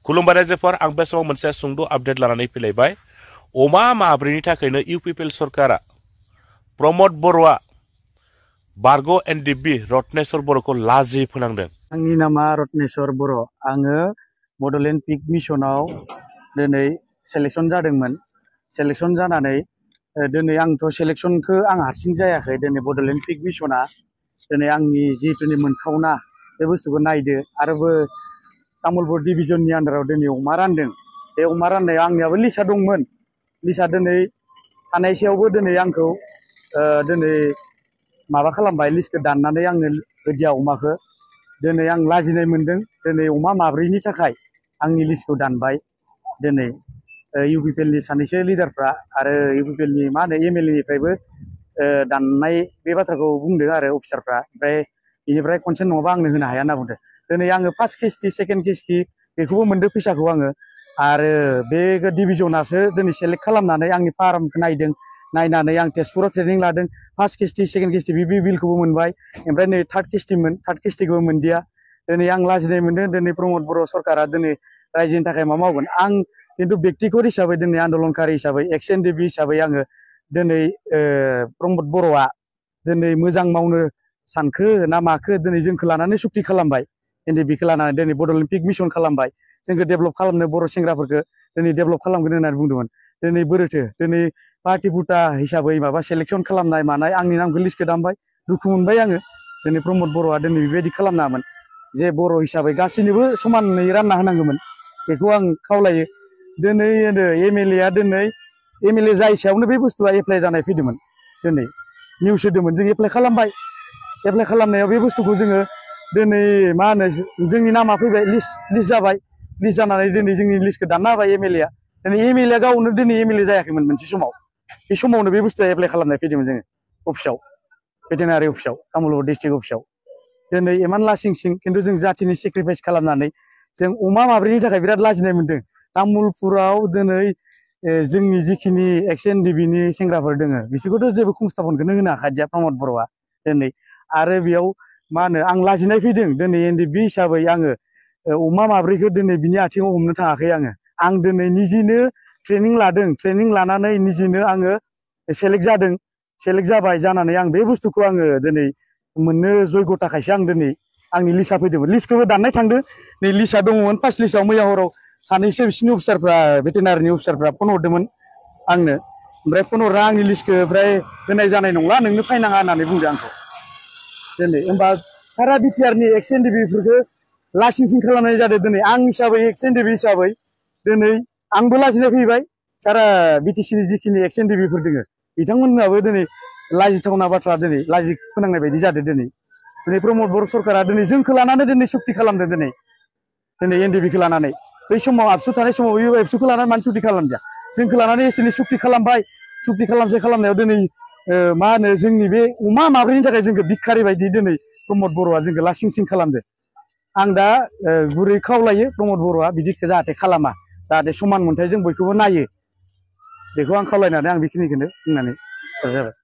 खुलुमबाय रायजोफोर आं बे समाव मोनसे सुंद' आपडेट लानानै फैलायबाय। अमा माब्रैनि थाखायनो इउपिपिएल सरकारा प्रमद बर'आ बारग' एनडिबि रत्नेश्वर बर'खौ लाजि फोनांदों। आंनि नामा रत्नेश्वर बर'। आङो बड'लेण्ड पिक मिशनाव दिनै सेलेक्शन जादोंमोन। सेलेक्शन जानानै दिनै आंथ' सेलेक्शनखौ आं हारसिं जायाखै। दिनै बड'लेण्ड पिक मिशना दिनै आंनि जिहेतुनि मोनथावना बे बुस्थुखौ नायदो आरोबो तामुलपुर डिभिजननि आन्दाराव दिनै अमा रानदों। बे अमा राननायाव आंनियाबो लिस्टआ दंमोन। लिस्टआ दिनै थानायसेयावबो दिनै आंखौ दिनै माबा खालामबाय, लिस्टखौ दाननानै आंनो होदिया अमाखौ। दिनै आं लाजिनाय मोन्दों। दिनै अमा माब्रैनि थाखाय आंनि लिस्टखौ दानबाय। दिनै इउपिपिएलनि सानैसो लिडारफ्रा आरो इउपिपिएलनि मा होनो एमएलएनिफ्रायबो दाननाय बे बाथ्राखौ बुंदों आरो अफिसारफ्रा। ओमफ्राय बेनिफ्राय कनसेन्ट नङाबा आंनो होनो हाया होनना बुंदों। दिनै आङो फार्स्ट किस्ति सेकेन्ड किस्ति बेखौबो मोन्दों फैसाखौ आङो। आरो बे डिभिजनासो दिनै सेलेक्ट खालामनानै आंनि फार्मखौ नायदों। नायनानै आं तेजपुराव ट्रेनिं लादों। फार्स्ट किस्ति सेकेन्ड किस्ति बे बिलखौबो मोनबाय। ओमफ्राय नै थार्ड किस्तिमोन, थार्ड किस्तिखौबो मोनदिया। दिनै आं लाजिनाय मोन्दों। दिनै प्रमद बर' सरकारा दिनै रायजोनि थाखाय मा मावगोन। आं खिन्थु बेक्तिगत हिसाबै दिनै आन्दलनकारि हिसाबै एक्स एनडिबि हिसाबै आङो दिनै प्रमद बर'आ दिनै मोजां मावनो सानखो ना माखो दिनै जोंखौ लानानै सुक्ति खालामबाय। एनडिबिखौ लानानै दिनै बड'लेण्ड पिक मिशन खालामबाय। जोंखौ डेभेलप खालामनो बर' सेंग्राफोरखौ दिनै डेभेलप खालामगोन होननानै बुंदोंमोन। दिनै बोरैथो दिनै पार्टि फुटा हिसाबै माबा सेलेक्शन खालामनाय मानाय आंनि नामखौ लिस्टखौ दामबाय। दुखु मोनबाय आङो। दिनै प्रमद बर'आ दिनै बेबायदि खालामनाङामोन। जे बर' हिसाबै गासैनोबो समानै रानना होनांगौमोन। बेखौ आं खावलायो। दिनै एमएलएआ दिनै एमएलए जाय सायावनो बे बुस्थुआ एप्लाइ जानाय फैदोंमोन। दिनै निउस होदोंमोन, जों एप्लाइ खालामबाय। एप्लाइ खालामनायाव बे बुस्थुखौ जोङो दिनै मा होनो जोंनि नामा फैबाय, लिस्ट जाबाय। लिस्ट जानानै दिनै जोंनि लिस्टखौ दानना होबाय एमएलएआ। दिनै एमएलएआ गावनो दिनै एमएलए जायाखैमोन मोनसे समाव। बे समावनो बे बुस्थुआ एप्लाइ खालामनाय फैदोंमोन जोङो अफिसाव, भेटेनारि अफिसाव, तामुलपुर डिस्ट्रिक्ट अफिसाव। दिनै इमान लासिं सिं खिन्थु जों जाथिनि सेक्रिफाइस खालामनानै जों अमा माब्रैनि थाखाय बिराद लाजिनाय मोन्दों। तामुलपुराव दिनै जोंनि जिखिनि एक्स एनडिबिनि सेंग्राफोर दोङो बिसोरखौथ' जेबो संस्थापनखौनो होनो हाखादिया प्रमद बर'आ दिनै। आरो बेयाव मा होनो आं लाजिनाय फैदों। दिनै एनडिबि हिसाबै आङो अमा माब्रैखौ दिनै बिनि आथिङाव हमनो थाङाखै आङो। आं दिनै निजिनो ट्रेनिं लादों। ट्रेनिं लानानै निजिनो आङो सेलेक्ट जादों। सेलेक्ट जाबाय। जानानै आं बे बुस्थुखौ आङो दिनै मोननो जयग'था खायसो आं दिनै आंनि लिस्टआ फैदोंमोन। लिस्टखौबो दाननाय थांदों। नै लिस्टआ दङमोन फार्स्ट लिस्टआव। मैया हराव सानैसो बिसिनि अफिसारफ्रा भेटेनारिनि अफिसारफ्रा फन हरदोंमोन आंनो। ओमफ्राय फन हरना आंनि लिस्टखौ ओमफ्राय होनाय जानाय नंला, नोंनो फायनाङा होननानै बुंदों आंखौ। दिनै होमबा सारा बिटिआरनि एक्स एनडिबिफोरखौ लासिंसिं खालामनाय जादों। दिनै आं हिसाबै एक्स एनडिबि हिसाबै दिनै आंबो लाजिनाय फैबाय। सारा बिटिसिनि जिखिनि एक्स एनडिबिफोर दोङो बिथांमोनहाबो दिनै लाजिथावना बाथ्रा दिनै लाजि फोनांनाय बायदि जादों। दिनै प्रमद बर' सरकारा दिनै जोंखौ लानानै दिनै सुक्ति खालामदों। दिनै एनडिबिखौ लानानै बै समाव आबसु थानाय समाव बे एबसुखौ लानानै मानो सुक्ति खालामदिया। जोंखौ लानानै एसेनि सुक्ति खालामबाय। सुक्ति खालामनायाव दिनै मा होनो जोंनि बे अमा माब्रैनि थाखाय जोंखौ भिखारि बायदि दिनै प्रमद बर'आ जोंखौ लासिं सिं खालामदों। आं दा गुरै खावलायो प्रमद बर'आ बिदिखौ जाहाथे खालामा, जाहाथे समान मोनथाय जों बयखौबो नायो। बेखौ आं खावलायनानै आं बेखिनिखौनो बुंनानै जाबाय।